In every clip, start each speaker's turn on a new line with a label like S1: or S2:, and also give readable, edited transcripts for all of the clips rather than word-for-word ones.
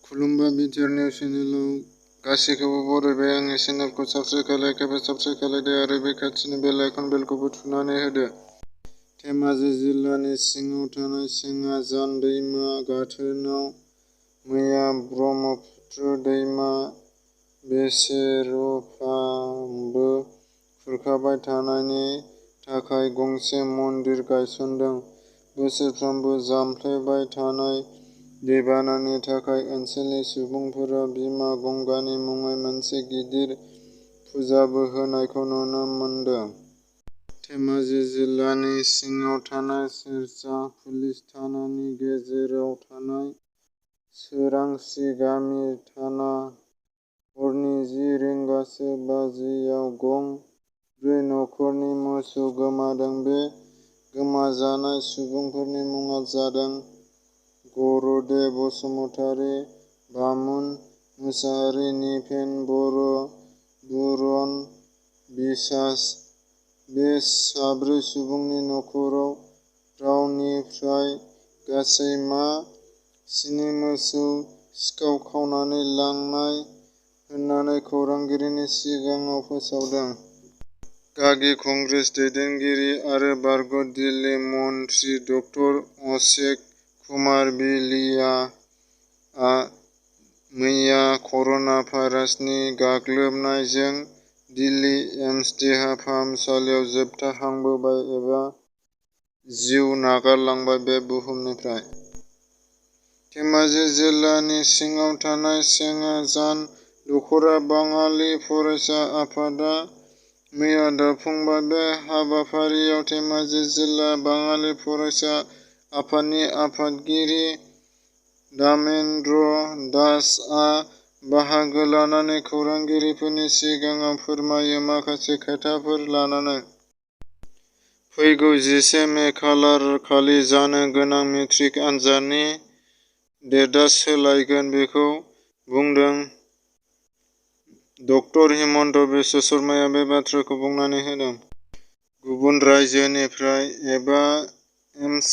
S1: खुलुमबाय BTR news चेनेलाव गासैखौबो बरायबाय। आंनि चेनेलखौ साबस्क्राइब खालायाखैबा साबस्क्राइब खालायदो आरो बे खाथिनि बेल आइकन बेलखौबो थुनानै होदो। धेमाजि जिल्लानि सिङाव थानाय सेङाजान दैमा गाथोनाव मैया ब्रह्मपुत्र दैमा बेसेरफांबो खुरखाबाय थानायनि थाखाय गंसे मन्दिर गायसनदों। बोसोरफ्रोमबो जाफ्लेबाय थानाय दैबानानि थाखाय ओनसोलनि सुबुंफोरा बिमा गंगानि मुङै मोनसे गिदिर फुजाबो होनायखौ नुनो मोनदों। धेमाजि जिल्लानि सिङाव थानाय सिरसा पुलिस थानानि गेजेराव थानाय सोरांसि गामि थाना हरनि 10 रिंगासो बाजियाव गं 4 नखरनि मोसौ गोमादों। बे गोमाजानाय सुबुंफोरनि मुङा जादों गरदे बसुमतारी, बामुन मोसाहारि, निपेन बर', बुरन बिसास। बे 4 सुबुंनि नखराव रावनिफ्राय गासै मा 7 मोसौ सिखाव खावनानै लांनाय होननानै खौरांगिरिनि सिगाङाव फोसावदों। गागि कंग्रेस दैदेनगिरि आरो बारग' दिल्ली मन्थ्रि डक्टर अशोक कुमार बिलियाआ मैया कर'ना भाइरासनि गाग्लोबनायजों दिल्ली एम्स देहा फाहामसालियाव जोबथारहांबोबाय एबा जिउ नागारलांबाय। बे बुहुमनिफ्राय धेमाजि जिल्लानि सिङाव थानाय सेङाजान दख'रा बाङालि फरायसा आफादआ मैया दाफुंबाय। बे हाबाफारियाव धेमाजि जिल्ला बाङालि फरायसा आफादनि आफादगिरि दामेन्द्र दासआ बाहागो लानानै खौरांगिरिफोरनि सिगाङाव फोरमायो। माखासे खोथाफोर लानानै फैगौ 11 मे खालारखालि जानो गोनां मेट्रिक आनजादनि डेटआ सोलायगोन बेखौ बुंदों। डक्टर हिमन्त बिश्व शर्माया बे बाथ्राखौ बुंनानै होदों। गुबुन रायजोनिफ्राय एबा एम्स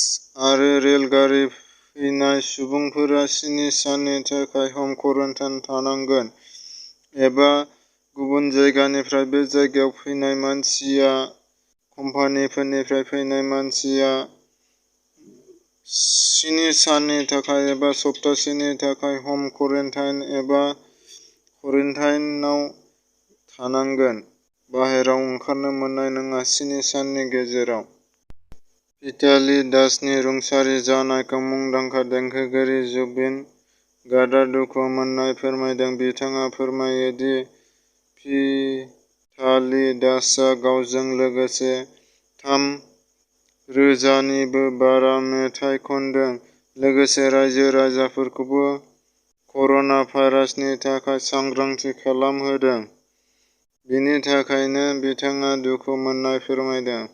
S1: आरो रेलगारि फैनाय सुबुंफोरा 7 साननि थाखाय हम क्वारेन्टाइन थानांगोन एबा गुबुन जायगानिफ्राय बे जायगायाव फैनाय मानसिया कम्पानिफोरनिफ्राय फैनाय मानसिया 7 साननि थाखाय एबा सप्तासेनि थाखाय हम क्वारेन्टाइन एबा क्वारेन्टाइनआव थानांगोन। बाहेरायाव ओंखारनो मोननाय नङा। 7 साननि गेजेराव पिटाली दासनि रुंसारि जानायखौ मुंदांखा देंखोगिरि जुबिन गार्गआ दुखु मोननाय फोरमायदों। बिथाङा फोरमायो दि पिटाली दासआ गावजों लोगोसे 3,000 निबो बारा मेथाइ खनदों। लोगोसे रायजो राजाफोरखौबो कर'ना भाइरासनि थाखाय सांग्रांथि खालामहोदों। बेनि थाखायनो बिथाङा दुखु मोननाय फोरमायदों।